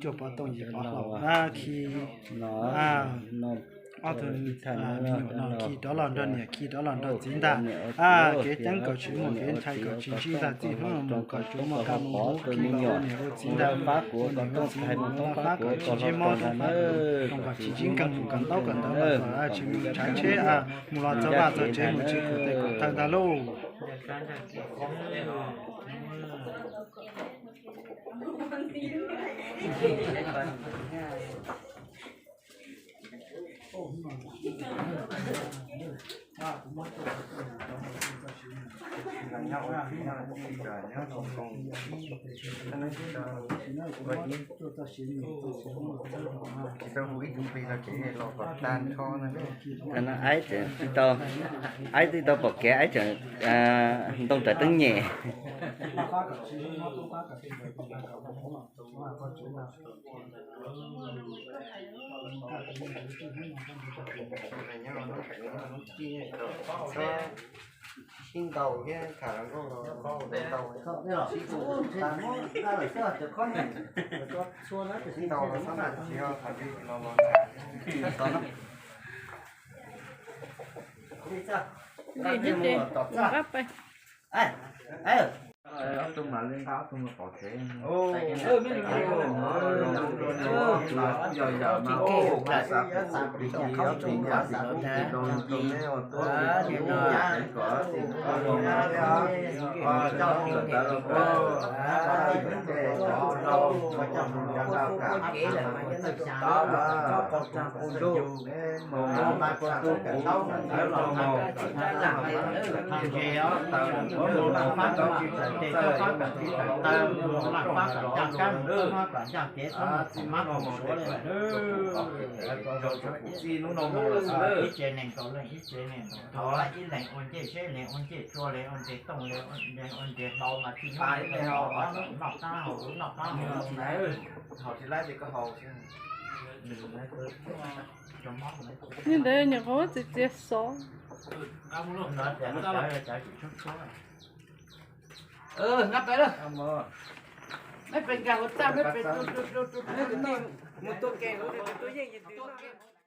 Cuaj pov tooj yim pov hlau na, khi ob tug me nyuam no khi rov los nrog niam, khi rov los nrog txiv ntag. Kev ceeb kom tsis muaj, kev ntshai kom tsis ntsib ntag, txij hnub no mus kom tsuas muaj kab mus ua niam ua txiv ntag, ua niam ua txiv, fab kom tsis ntsib mob, fab kom tsis ntsib nkeeg, mus kom ntaub kom ntawv, kom tsis mus tshav tsheb, mus los txog vaj txog tsev mus tsis kom tes kom taw ntag lauj. Nyob ua txiv nyob ua txiv los nyob tsis zoo, tsis tau hu ib tug nqi rau kev los kom tag nrho no. Aib tseem tsis tau, aib twb tau pom kev, aib tseem ntoo rawv teeb nyem. Sib ntaus thiab tham hluas nkauj los ntaus, sib ntaus los xab nam tsis yog tham li los los tham. Ob tug mas li nqa ob tug mus pov tsev. Yog yam mas ua xav pib xav pib ob tug yam sim kuv tis rau rau neb ua tuab kom ob tug coj mus lawm ntawd los puag, coj mus rau kam Ib tsev neeg kaum leej, ib tsev neeg thov ib leeg ua ncej seb leeg ua ncej tsua, leeg ua ncej tooj, leeg ua ncej hlau mas tsis noj qab haus, noj qab haus. Haus tsis laib ces koj haus. Li ntawd nyuam qhuav txiav txiav xov. Nab peb lawm, nab peb nkag hauv txaj, nab peb mus tua ke, tus yeej yus twb noj.